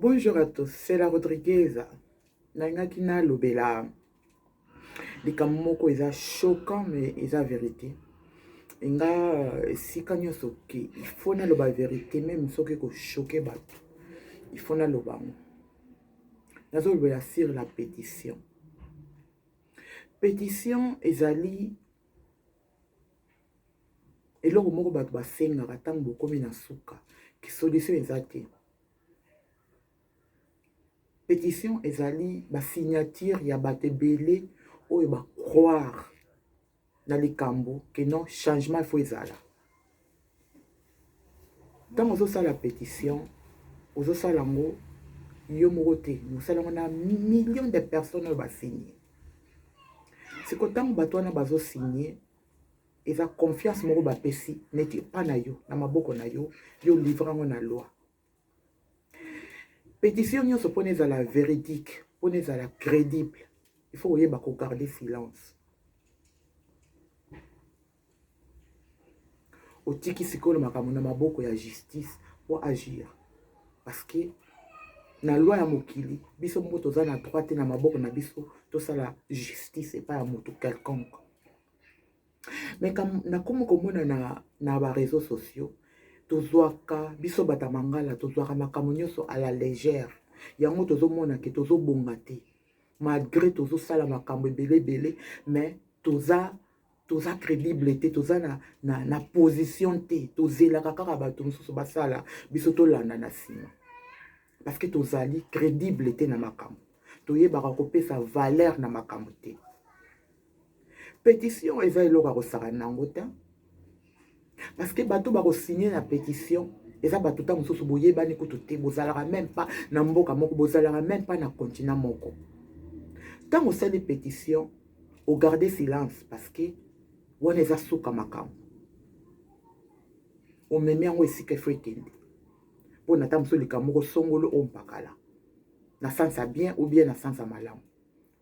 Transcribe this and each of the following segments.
Bonjour à tous, c'est la Rodriguez. Nalingaki nalobela likambo moko eza choquant mais eza vérité. Nga esika nyonso ke il faut naloba vérité même soki ekochoke bato, il faut naloba yango. Nazolobela sur la pétition. Pétition ezali eloko moko bato basengaka ntango bokomi na suka, solution eza te. Pétition ezali basignature ya bato ebele oyo bacroire na likambo ke non, changement il faut ezala. Ntango ozosala pétition, ozosala yango yo moko te, osala yango na million de personnes oyo basigne. Siko ntango bato wana bazosigne, eza confiance moko bapesi neti epa na yo, na maboko na yo, yo livre yango na loi. Pétition nyonso, mpona ezala véridique, mpona ezala crédible, il faut koyeba kogarder silence. Otiki sikoyo makambo na maboko ya justice po agir, parce que na loi ya mokili, biso moko toza na droit te na maboko na biso tosala justice epai ya motu quelconque. Mais nakomi komona na baréseaux sociaux, tozwaka biso bato ya mangala, tozwaka makambo nyonso à la légère. Yango tozomona ke tozobonga te, malgré tozosala makambo ebele ebele, mais toza crédible te, toza na position te. Tozelaka kaka bato mosusu basala, biso tolanda na nsima, parce que tozali crédible te na makambo, toyebaka kopesa valeur na makambo te. Pétition eza eloko ya kosaka nango te, parce que bato bakosigne na pétition eza bato ta mosusu boyebani kutu te, bozalaka même pas na mboka moko, bozalaka même pas na continent moko. Ntango osali pétition, ogarde silence, parce que wana eza suka makambo. Omemi yango esika efo ekende, mpo na ta mosusu likambo moko songolo oyo mpakala na sens ya bien ou bien na sens ya malamu,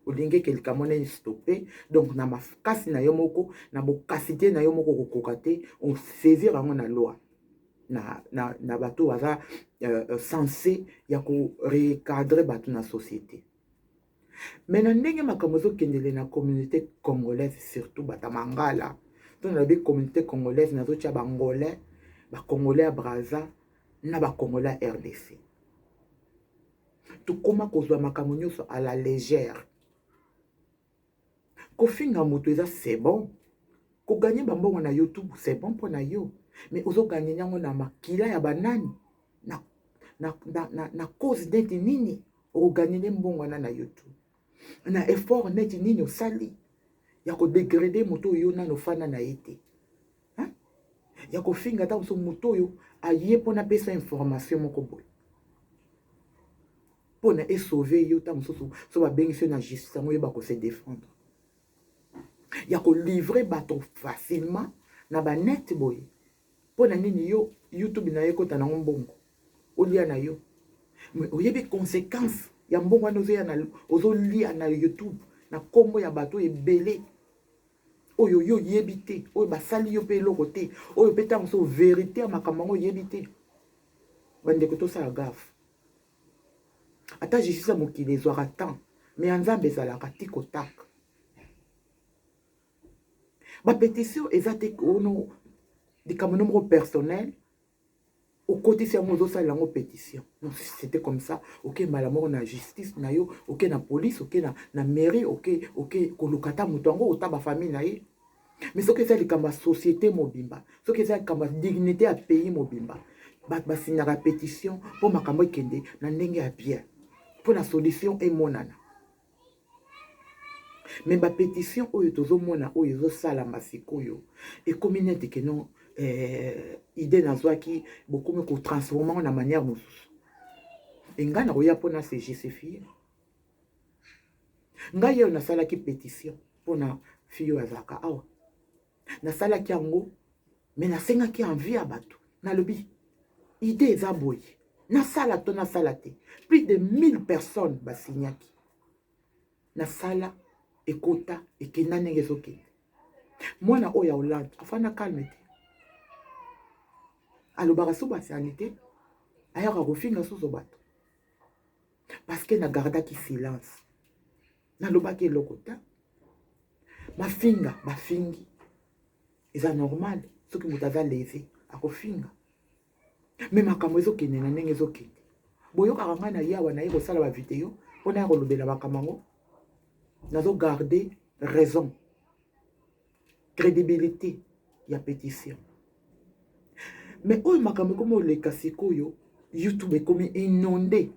olingi eke likambo wana estoppe. Donc na makasi na yo moko, na bokasi te na yo moko okokoka te, osaisir yango na loi, na bato baza censé ya korecadrer bato na société. Mais na ndenge makambo ezokendele na communauté congolaise, surtout bato ya mangala, to nalobi communauté congolaise, nazotia bangolais, bacongolais ya Braza na bacongolais ya RDC, tokóma kozwa makambo nyonso à la légère. Kofinga moto eza c'est bon, kogagner bambongo na YouTube c'est bon mpo na yo, mais ozogagner yango na makila ya banani? Na cause neti nini okogagner mbongo wana na YouTube? Na effort neti nini osali ya kodégrader moto oyo nano ofanda na ye te, ya kofinga ata moso moto oyo aye mpona apesa information moko boye mpona esauve yo? Ta mosusu so babengisi yo na justice, yango oyeba kose défendre, ya kolivrer bato facilement na banet boye, mpo na nini? Yo YouTube na yo ekota nango mbongo, olia na yo, mais oyebi conséquence ya mbongo wana ozolia na YouTube na nkombo ya bato ebele oyo yo oyebi te, oyo basali yo mpe eloko te, oyo mpe ntango so vérité ya makambo yango oyebi te? Bandeko, tosala gaffe. Ata justice ya mokili ezwaka temps, mais ya Nzambe ezalaka ti kotaka. Bapétition eza te ono likambo no moko personnel okotisi yango, ozosalela yango pétition. Non, c'était comme ça, oke mbala moko na justice na yo, oke na police, oke na mairie, oke koluka ata moto yango, ota bafamille na ye. Mais soki eza likambo ya société mobimba, soki eza likambo ya dignité ya pays mobimba, bato basignaka pétition mpo makambo ekende na ndenge ya bien, mpo na solution emonana. Mais bapétition oyo tozomona, oyo ezosalama sikoyo, ekomi neti ke non, idée nazwaki, bokomi kotransformer ngo na manière mosusu. Engai nakoya mpona se justifier. Ngai oyo nasalaki pétition mpona fille oyo azalaka awa, nasalaki yango, mais nasengaki avis ya bato. Nalobi idée eza boye, nasala to nasala te? Plus de 1000 personnes basignaki. Nasala, ekota, ekenda ndenge ezokende. Mwana oyo ya Hollande afanda calme te, alobaka so basani te, ayaka kofinga susu bato. Parce que na gardaki silence. Nalobaki eloko te. Mafinga bafingi eza normal, soki moto aza lese akofinga, me makambo ezokende na ndenge ezokende. Boyokaka ngai na yawa naye kosala bavideo mpo naya kolobela makambo yango. Nazogarde raison, crédibilité ya pétition. Mais oyo makambo ekomi oleka sikoyo, YouTube ekomi inondé.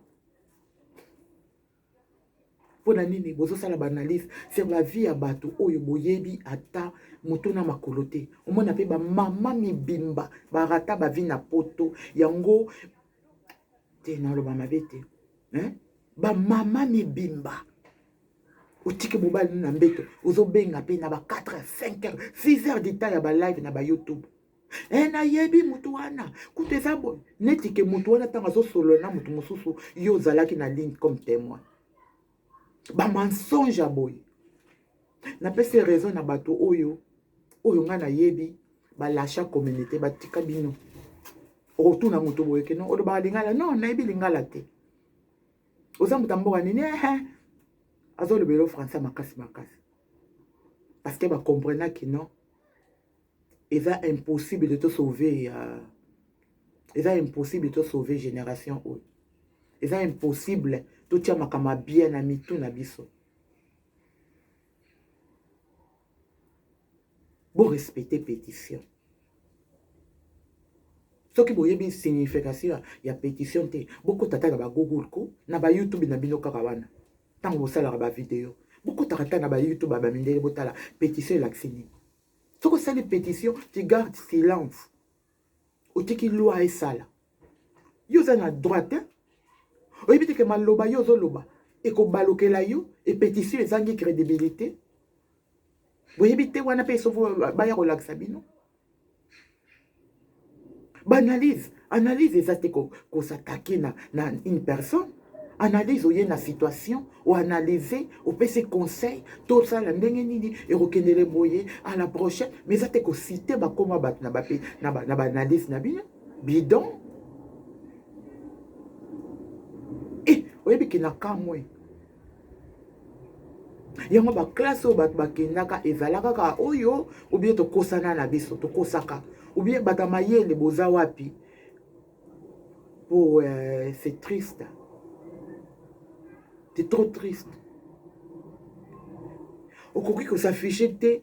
Mpo na nini bozosala baanalyse sur la vie ya bato oyo boyebi ata moto na makolo te? Omona mpe bamama mibimba barata bavie na poto yango te, naloba mabe te, hein? Bamama mibimba, otiki mobali na mbeto, ozobenga mpe na ba 4 heures, 5 heures, 6 heures du temps ya balive na bayoutube. E nayebi motu wana kutu eza boye, neti ke motu wana ntango azosolola na motu mosusu, yo ozalaki na ligne comme témoin. Bamensonge ya boye, napesi raison na bato oyo oyo ngai nayebi balasha communauté, batika bino. Okotuna moto boye ke non, olobaka lingala? Non, nayebi lingala te. Oza moto ya mboka nini? Ehe, azolobela français makasi makasi, parce que bacomprenaki non, eza impossible de tosauver, eza impossible tosauver génération oyo, eza impossible totia makambo ya bien na mitu na biso. Borespecte pétition. Soki boyebi signification ya pétition te, bokota ata na bagoogle ko na bayoutube na bino kaka wana. Ntango bosalaka bavideo, bokotaka ata na bayoutube ya bamindele, botala pétition elakisi nini. Soki osali pétition, tu garde silence, otiki loi esala. Yo oza na droit te, oyebi te ke maloba yo ozoloba ekobalukela yo. E pétition ezangi crédibilité, boyebi te wana mpe soki baya kolakisa bino baanalyse. Analyse eza te kos'attaquer na une personne. Analyse, oye na situation, oanalyse, opesi conseil, tosala ndenge nini, ekokendele boye à la prochaine. Mais eza te kociter bakoma bato na baanalyse na bino bidon. E oyebi ke na kamwe yango, baclasse oyo bato bakendaka ezala kaka oyo obie tokosana na biso, tokosaka obie bato ya mayele boza wapi? Po c'est triste, c'est trop triste. Okoki kos'afficher te,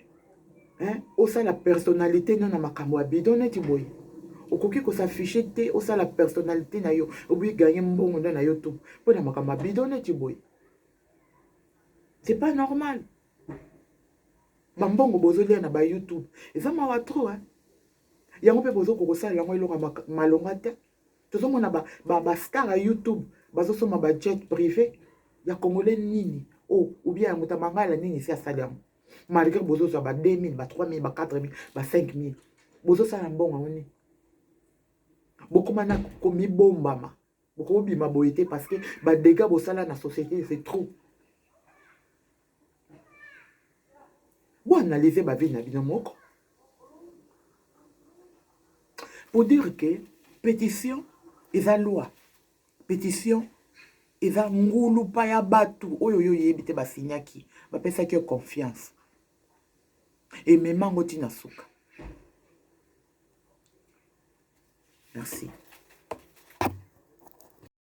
hein? Osala personnalité no na makambo ya bidon neti boye. Okoki kos'afficher te, osala personnalité na yo, oboyi gagner mbongo ndo na yo tu mpo na makambo ya bidon neti boye. C'est pas normal. Bambongo bozolia na bayoutube eza mawa trop, hein? Yango mpe bozokoka kosalela yango eloko ya malonga te. Tozomona bastar ba ya YouTube bazosomba bajet privé ya congolais nini o ou bien ya moto ya mangala nini si asali yango, malgré bozozwa ba 2000, ba 3000, ba 4000, ba 5000. Bozosala mbongo yango nini? Bokóma na komibombama, bokobima boye te, parce que badégâts bosala na société, c'est trop. Boanalyse bavie na bino moko pour dire que pétition eza loi, pétition eza ngulupa ya bato oyo oyo oyebi te, basinyaki, bapesaki yo confiance, emema yango ntina suka. Merci.